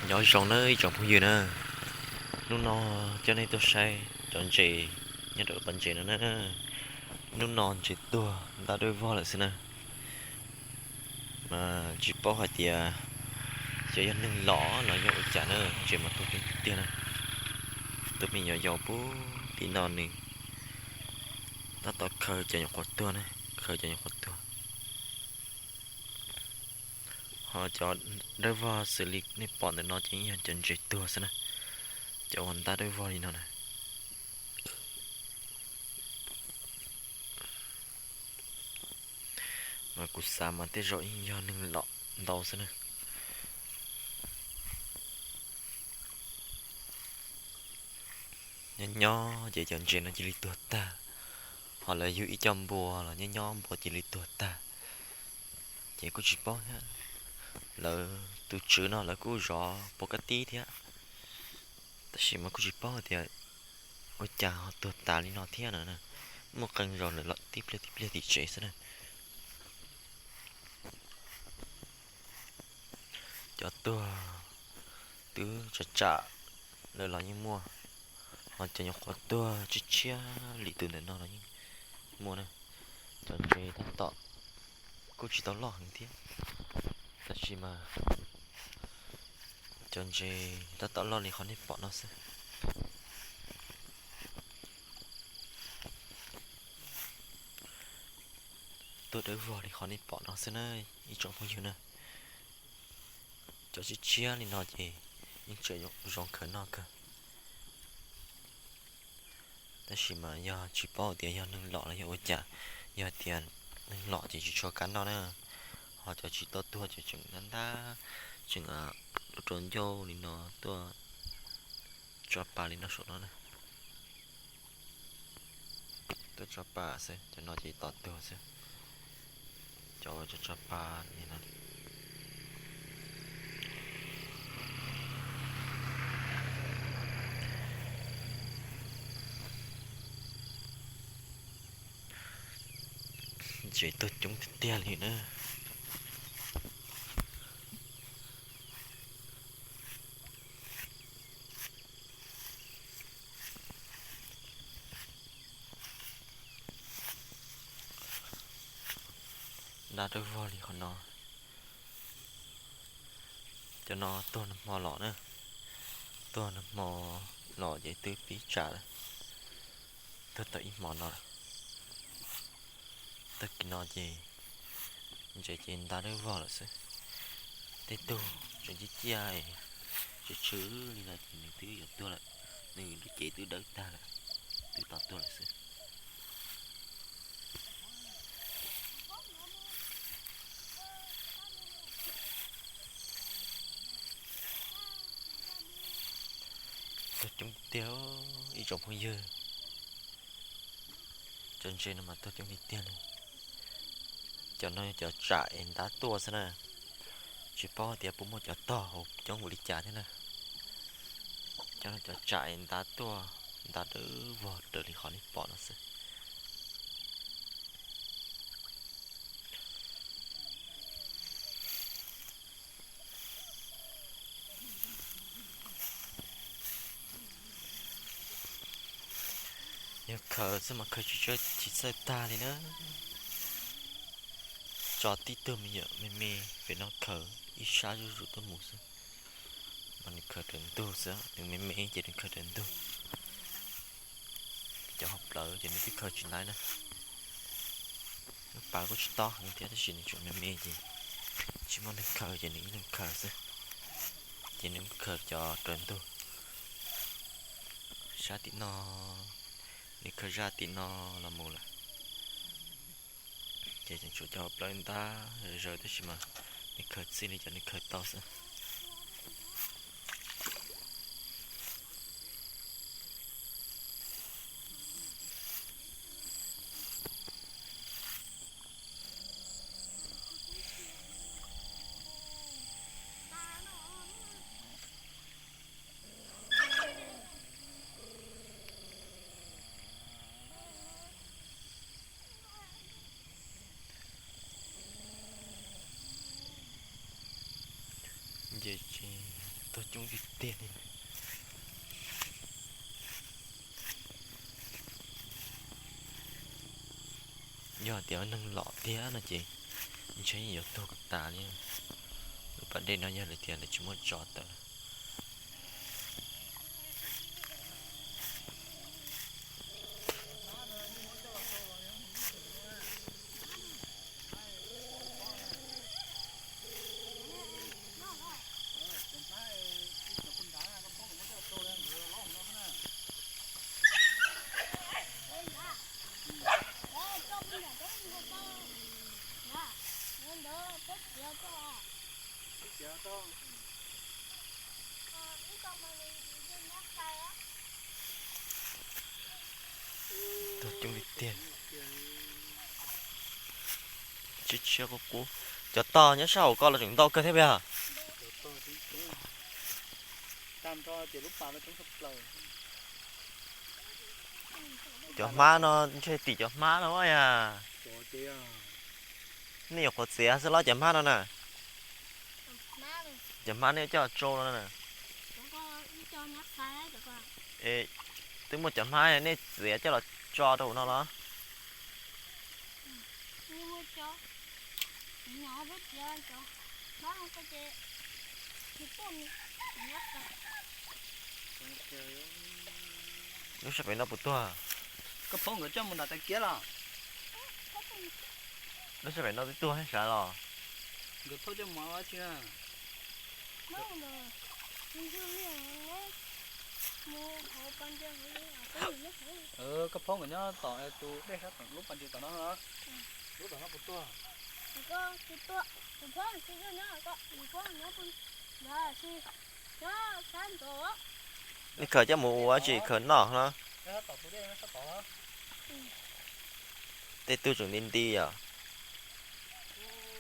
Nyob zoo nawb ib tsoom phooj ywg na, hnub no coj nej tuaj saib cov ntses nyob rau pas ntses no na. Hnub no ntses tuag ntab dawb vog lawm xwb na. Mas tsis paub hais tias xyov yog neeg los los yog ua cas na, ntses mas tuag coob tiag tiag na. Tus me nyuam yaus pub tim no nws tab tom khaws cov nyuam qhuav tuag na, khaws cov nyuam qhuav tuag. Ho cov dawb vog xws li nej pom ntawm no ces yog cov ntses tuag xwb na, cov uas ntab dawb vog li no na. Mas kuv xav mas tej zaum yeej yog neeg los ntau xwb na. Nyob nyob ces cov ntses no cia li tuag tag, ho lawv yug ib co npua los nyob nyob npua cia li tuag tag. Ces kuj tsis paub thiab, lawv tus tswv no lawv kuj zov puas kab tib thiab, tab sis mas kuj tsis paub tias ua cas ho tuag tas li no thiab na. Muaj qee zaus lawv los tib pliag tib pliag tim tsev xwb na. Cov tuag twb tsam tsam lawm los yeej muaj, ho cov nyuam qhuav tuag tshiab tshiab li tus ntawm no los yeej muaj na. Cov ntses tab tom kuj tsis tau loj heev thiab, tab sis mas cov ntses tab tom loj li qhov nej pom no xwb. Tuag dawb vog li qhov nej pom no xwb na ib tsoom phooj ywg na. Cov tshiab tshiab li no ces yeej tseem zoo khaws noj kawg. Tab sis mas yog tsis paub tias yog neeg los los yog ua cas, yog tias neeg los ces tsis tshua kav noj na. Ho cov tsis tau tuag ces tseem ntab ntab, tseem rau rau ncauj li no tuaj tso pa li no saum no na. Tuaj tso pa xwb, cov no ces tos tuag xwb. Cov uas tso tso pa li no. Ntses tuag coob tiag tiag li na. Ntab dawb vog li qhov no. Cov no tuag nag hmo los na, tuag nag hmo los ces twb pib tsam lawm. Tuag tau ib hmo no lawm. Tag kis no ces ntses ces ntab dawb vog lawm xwb. Tej tug tseem ciaj ciaj es tsw tsw li no ces nws twb yuav tuag lawm, nws lub cev twb dawb tag lawm, twb tos tuag lawm xwb. Tuag coob tiag ib tsoom phooj ywg. Cov ntses no mas tuag coob tiag tiag li. Cov no yog cov tsam es ntab tuaj xwb na, tsis paub tias puas muaj cov tog hauv coob npaum li cas thiab na. Cov no cov tsam es ntab tuaj, ntab dawb vog raws li qhov nej pom no xwb. Yog khaws xwb mas khaws tsis txawj tag li na. Tso tib tug me nyuam me me pem no khaws ib sab zuj zus tuaj mus xwb. Mas nws khaws raws ntug xwb, nws me me ces nws khaws raws ntug. Cov hauv plawv ces nws twb khaws tsis ntaib na. Lub pas kuj tsis tob heev thiab tab sis nws tsuas me me ces tsis muaj neeg khaws ces nws ib leeg khaws xwb. Ces nws khaws cov raws ntug. Sab tim no, nws khaws zaj tim no los mus lawm. Ces tseem tshuav cov hauv plawv ntab zawv tab sis mas nws khaws txij li cov nws khaws tau xwb. Tuag coob tiag tiag li. Yog tias neeg los tiag no ces ntshe yuav tuag kom tas li. Lub pas dej no yog lawv tias lawv tsis muab tso tawm. Tuag coob li tiag. Tshiab tshiab qub qub. Cov tog nyob sab hauv ko los tseem ntau kawg thiab puas yog? Cov hmab no ntshe tim cov hmab no yog. Nej yuav qhuav txiav xwb los cov hmab no na? Cov hmab nej coj tso no na? Es twb muaj cov hmab nej txiav coj los tso rau hauv no los? Lub sab pem no puas tuag? Koj phob nkawd coj mus nram tais kiab los? Lub sab pem no twb tuag thiab sav los? Nkawd thauj coj mus ua tsi na? Koj phob nkawd nyob tom tus dej sab tom lub pas ntses tom no. Lub tom no puas tuag? Nej khaws coj mus ua tsi, khaws noj no? Tej tug tseem nti nti yom.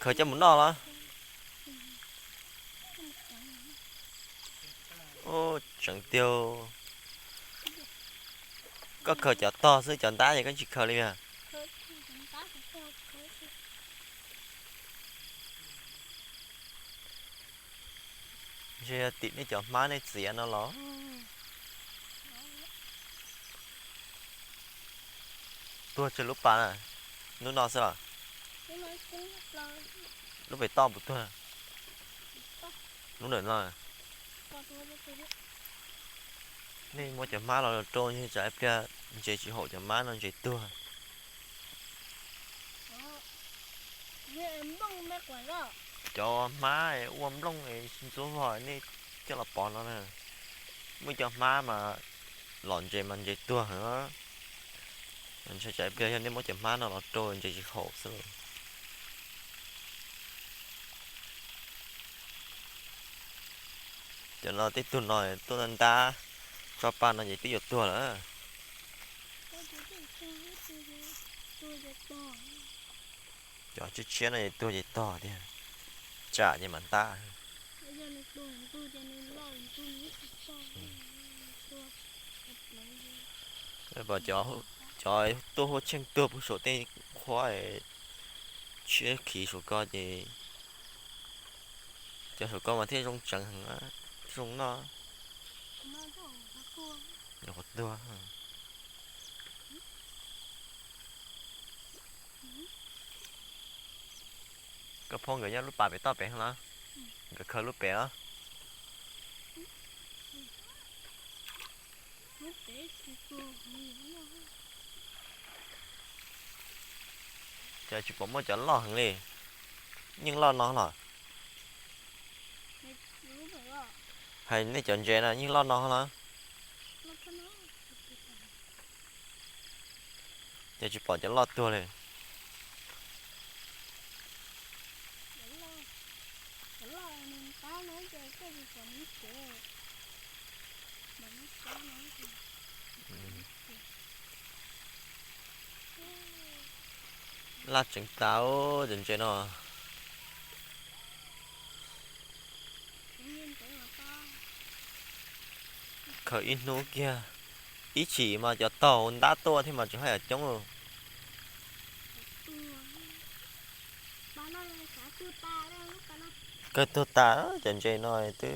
Khaws coj mus noj los? Ub, tseem tiag. Koj khaws cov tog xwb, cov ntab ces koj tsis khaws li as? Ntshe yog tim nej cov hmab nej txiav no los? Tuag tsawg lub pas na? Lub no xwb los? Lub pem toj puas tuag? Lub ntawm no. Nej muab cov hmab los rau, tsam ib pliag ntses tsis haum cov hmab no ntses tuag. Cov hmab ua nplooj ntxuav vog nej coj los pov no na. Muaj cov hmab mas los ntses mas ntses tuag heev. Ntshai tsam ib pliag yog nej muab cov hmab no los rau ntses tsis haum xwb. Cov no tej tug no tuaj ntab tsob paj no ces twb yuav tuag lawm. Cov tshiab tshiab no ces tuag ces tog tiag, tsam ces mam ntab. Pom cov tuaj huab tsheej tuag puag saum tej qhuab tshiab khiv saum ko ces cov saum ko mas thiaj zoo tseev heev, thiaj zoo noj. Nyuam qhuav tuag. Koj phob nkawd nyob lub pas pem toj pem los? Nkawd khaws lub pem los? Cas tsis pom muaj cov loj heev li? Yeej loj no los? Hais nej cov ntses no yeej loj no los? Ces tsis pom cov loj tuag li. Laj tseev tas cov ntses no. Khaws ib hnub kiag, ib chim mas cov tog hauv ntab tuaj thiab mas tseem haj yam coob. Kawg tuag tas cov ntses no twb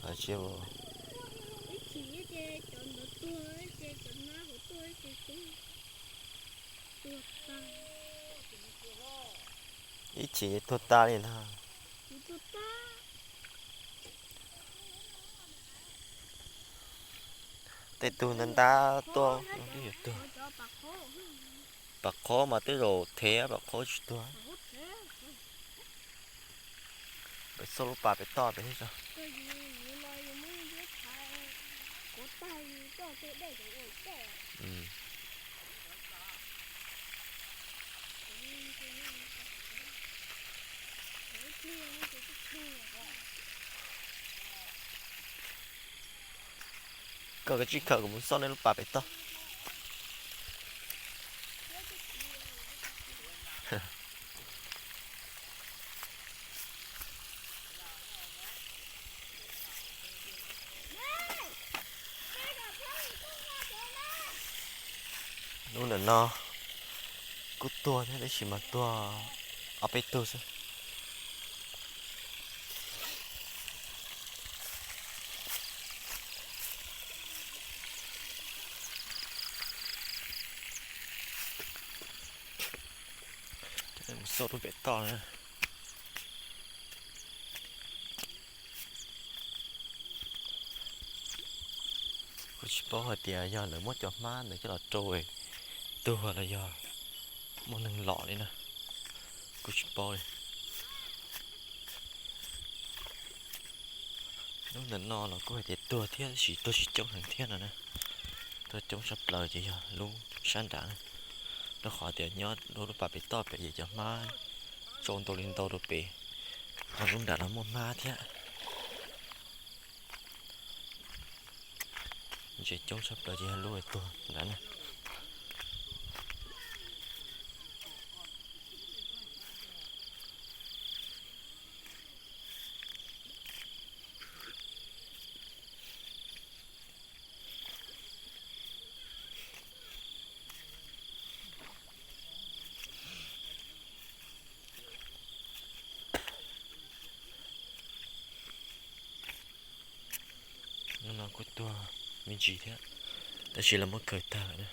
Ib chim ces cov ntawd tuag, ces cov nab hauv tuaj ces kuv tuag tag. Ib chim ces tuag tas li ntag. Kuv tuag tag. Tej tug ntab ntab tuaj, tuag. Pam qhob mas tej zaum thev, pam qhob tsis tuag. Pem xauj lub pas pem toj pem thiab tso. Koj kav tsij khawm, kuv mus xauj nej lub pas pem toj. Lub ntawm no kuj tuag thiab, tab sis mas tuag ob peb tug xwb. Mus xauj lub pem toj na. Kuv tsis paub hais tias yog lawv muab cov hmab ntawd coj los rau tuag los yog muaj neeg lom li na, kuj tsis paub li. Lub ntawm no los kuj hais tias tuag thiab, tab sis tuag tsis coob heev thiab no na. Tuag coob tshaj plaws ces yog lub sab nrad na, rau qhov tias nyob lub lub pas pem toj pem ces cov hmab tsau ntau li ntau rau pem, ho lub nrad los muaj hmab thiab. Ntses coob tshaj plaws ces yog lub tuag nrad na. Hnub no kuj tuag me ntsis thiab, tab sis lawv muab kaw tag lawm na.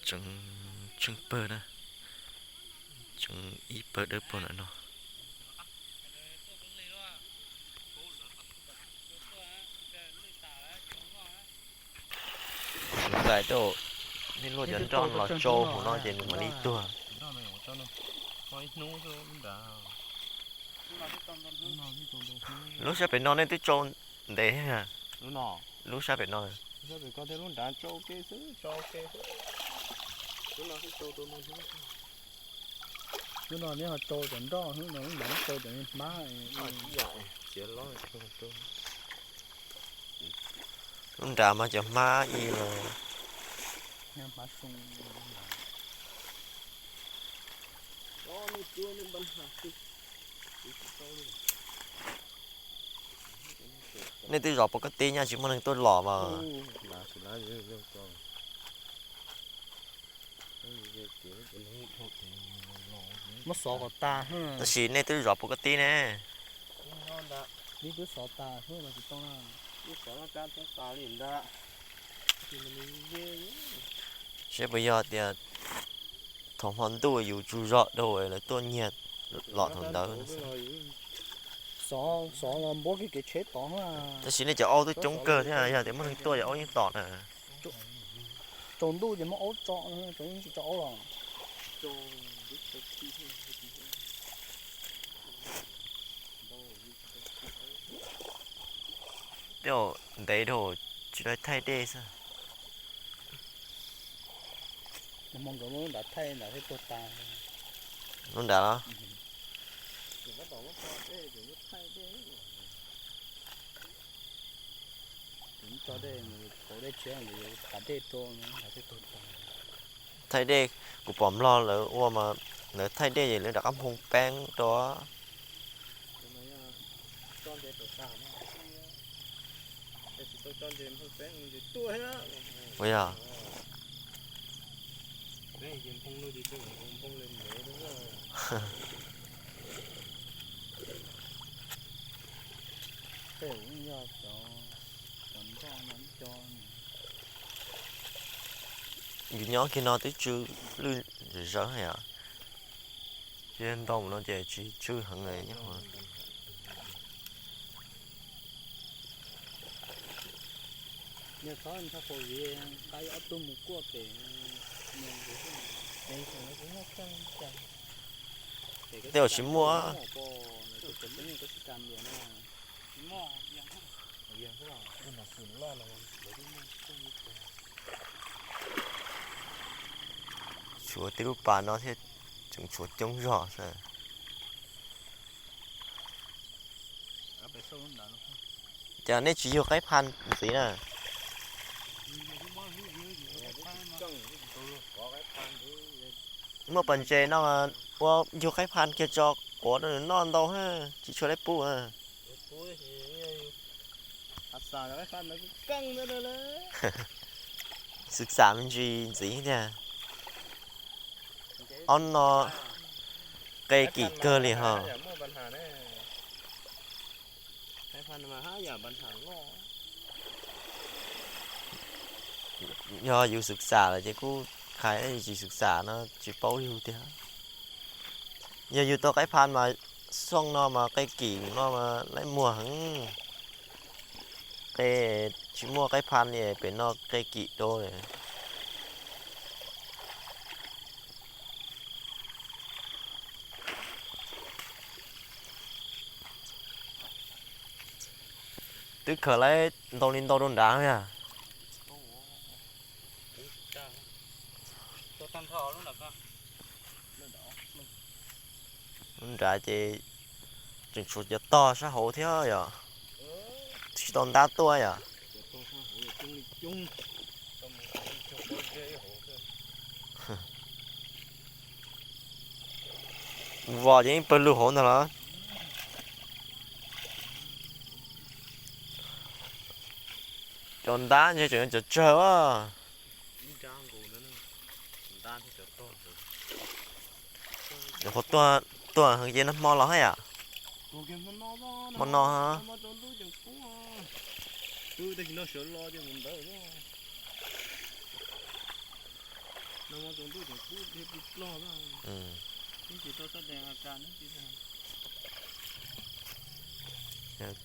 Tseem tsheej pawg na, tseem ib pawg dawb paug ntawm no. Tais tej nej luaj cov nroj los tsau hauv no ces nws mam li tuag. Lub sab pem no nej twb tsau ntev thiab. Lub sab pem no, lub nrad tsau ke xwb. Lub no neb ho tsau cov nroj, lub no lub nrad tsau cov hmab. Lub nrad mas cov hmab ib los. Nej twb zov pov kab tib nyaj tsis muaj neeg tuaj los mas. Muab xov kom tas. Tab sis nej twb zov pov kab tib ne. Twb xov tas xwb los tsis tau na. Seb puas yog tias thaum hmo ntuj yus tsaug zog dhau lawv tuaj nyiag los thaum ntawd. Xov los npuab kiag kev tsheb tod. Tab sis nej cov aub twb coob kawg thiab, yog tias muaj neeg tuaj cov aub yeej tom na. Tsaus ntuj ces muab aub tso, tsaus ntuj tsis tso aub los. Tej zaum ntev dhau tsis tau thaij dej xwb. Hmo nkawd muab lub nrad thaij ntawd thiaj tuag tas. Lub nrad los? Tso dej, pauv dej tshiab nkawd yuav thas dej rau nrad thiaj tuag tas. Thaij dej, kuv pom Nplog lawv ua mas lawv thaij dej ces lawv rov qab hmoo peeb rau. Puas yog? Yus nyob kiag no twb tsw lwj zawv yom. Ces ntau mus no ces tsis tsw heev li nyob hauv. Tej zaum tsis muaj. Tshuav tej lub pas no thiab, tseem tshuav coob zog xwb. Cas nej tsis yug qaib phan ntxiv na? Muaj pas ntses no ua yug qaib phan kiag tso quav rau nws noj ntau, tsis tshua laib pub. Xwm xam me ntsis ntxiv tiag. Ob no qe kim kawg li hos. Yog yus xwm xam lawm ces kuj hais, yus tsis xwm xam no tsis paub yug tiag. Yog yus tau qaib phan mas xooj no mas qe kim no mas laib muag heev. Qe tsis muaj qaib phan li pem no qe kim rau. Twb khaws laib ntau li ntau rau nrad yog. Lub nrad ces tseem tshuav cov tog sab hauv thiab yom. Tsis tau ntab tuaj yom. Vos ces yeej pawg lug hauv ntag los. Cov ntab ntshe tseem cov tsawg as. Nyuam qhuav tuaj heev ces nag hmo los hab yom. Hmo no.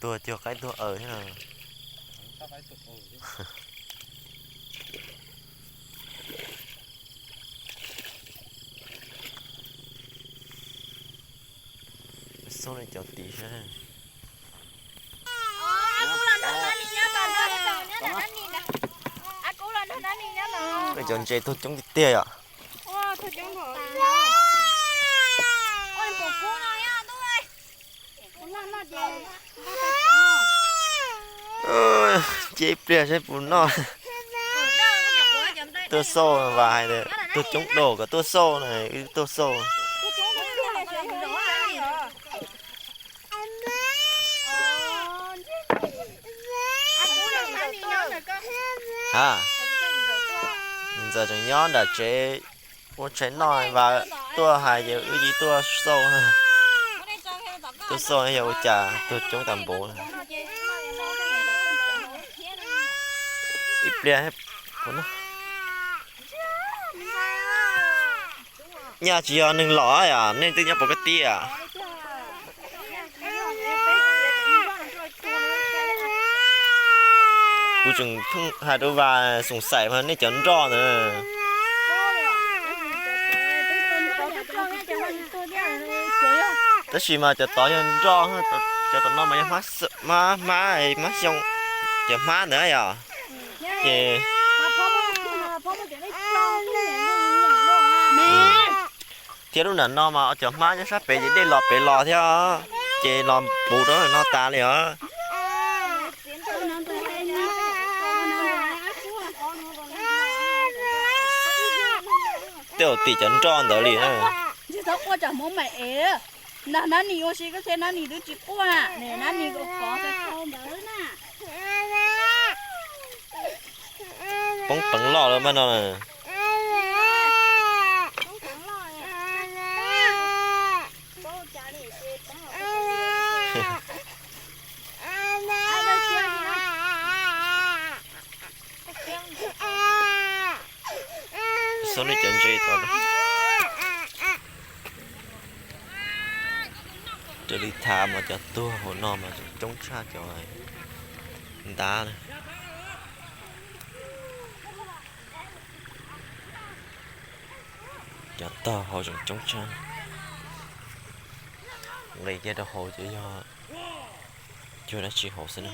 Tuag cuag qaib tuag aws thiab. Xauj nej cov tid saib. Nej cov ntses tuag coob tiag tiag yom. Cia ib pliag saib puas noj. Tuaj xauj, Vas hais tias tuag coob dua kom tuaj xauj na, wb tuaj xauj. Ha, ntxawm tseem nyob nram tsev ua tshais noj, Vas tuaj hais ces wb cia tuaj xauj. Tuaj xauj yog ua cas tuag coob tas npaum. Ib pliag. Nyaj tsis yog neeg lom yom, nej twb nyob pov kab tiab. Kuv tseem pheej hais rau Vas xoom xaim mas nej cov nroj ntawd. Tab sis mas cov tod yog nroj, cov tom no mas yog hmab, hmab, hmab xyoo, cov hmab ntawd yom. Ces thiab lub nram no mas cov hmab nyob sab pem ces dej los pem los thiab, ces los puv rau no tas li os. Tej zaum tim cov nroj ntawd li na. Poob peev loj lawm mas no. Txhob nej cov ntses tod. Raws li tham mas cov tuag hauv no mas tseem coob tshaj cov ntab na. Cov tog hauv tseem coob tshaj. Nqis kiag rau hauv ces yog cuag dab tsi hauv xwb na.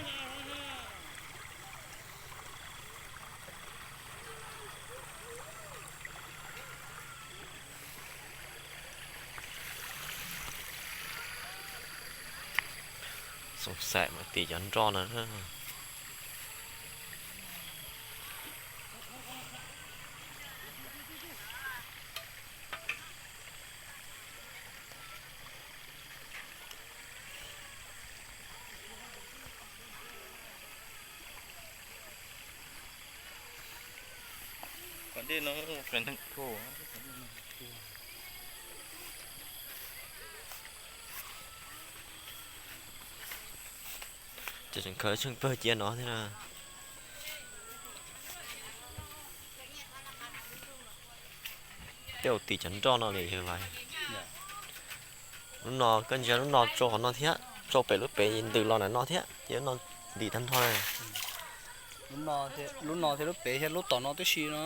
Xoom xaim mas tim cov nroj no. Ces tseem khaws tsheej pawg cia no thiab na. Tej zaum tim cov nroj no li yog lawm. Lub no koj ntsia lub no tsau qhov no thiab, tsau pem lub pem ntws los ntawm no thiab ces lub no ntim tag nrho. Lub no thiab lub pem thiab lub tom no tib si no,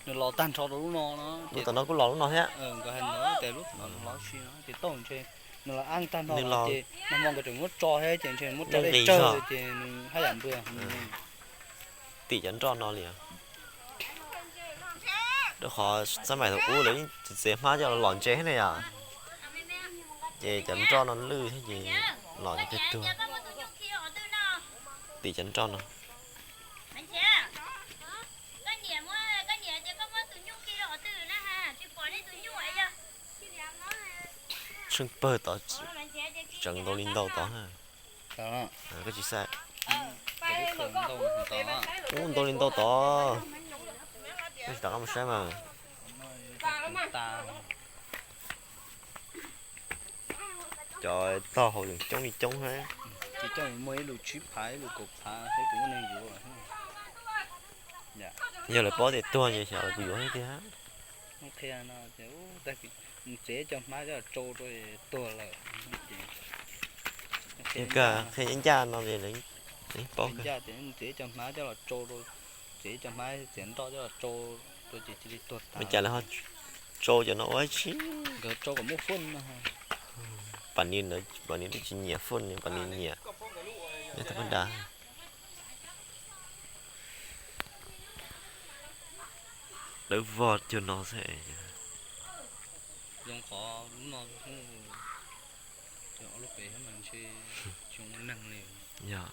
nws los tag nrho rau lub no no. Lub tom no kuj los lub no thiab. Nkawd hais ntawd tias lub no los si no ces tau ntshe nws los ab tag nrho no ces nag hmo nkawd tseem muab tso thiab ces ntshe muab tso dej tsawg ces nws haj yam npws. Tim cov nroj no li. Rau qhov xab maim thaum ub lawv yeej txiav hmab coj los lom ntses thiab ne yom. Ces cov nroj no lwj thiab ces los cov peg tuag. Tim cov nroj no. Tsheej pawg tod tseem ntau li ntau tod. Koj tsis xav. Ub, ntau li ntau tod. Koj tsis tom qab mus saib mas. Cov tog hauv tseem coob li coob thiab. Ces coj mus muaj ib lus tsib phav ib lus kaum phav thiab kuv muaj neeg yuav. Yog lawv paub tias tuag ces xyov lawv kuj yuav thiab tiag. Qhia no ces txiav cov hmab coj los tsau rau tuag lawm. Qhia ncaj no ces lawv paub. Ncaj ces txiav cov hmab coj los tsau rau, txiav cov hmab txiav nroj coj los tsau rau ces cia li tuag tas. Ua cas lawv ho tsau cov no ua tsi? Nkawd tsau kom muaj foob no. Pam ni, pam ni twb tsis nyiam foob, pam ni nyiam nyob thaj pab da. Lawv vog cuag no xwb. Zoo qhov lub no, lub pem mas ntshe tsis muaj neeg li. Yog.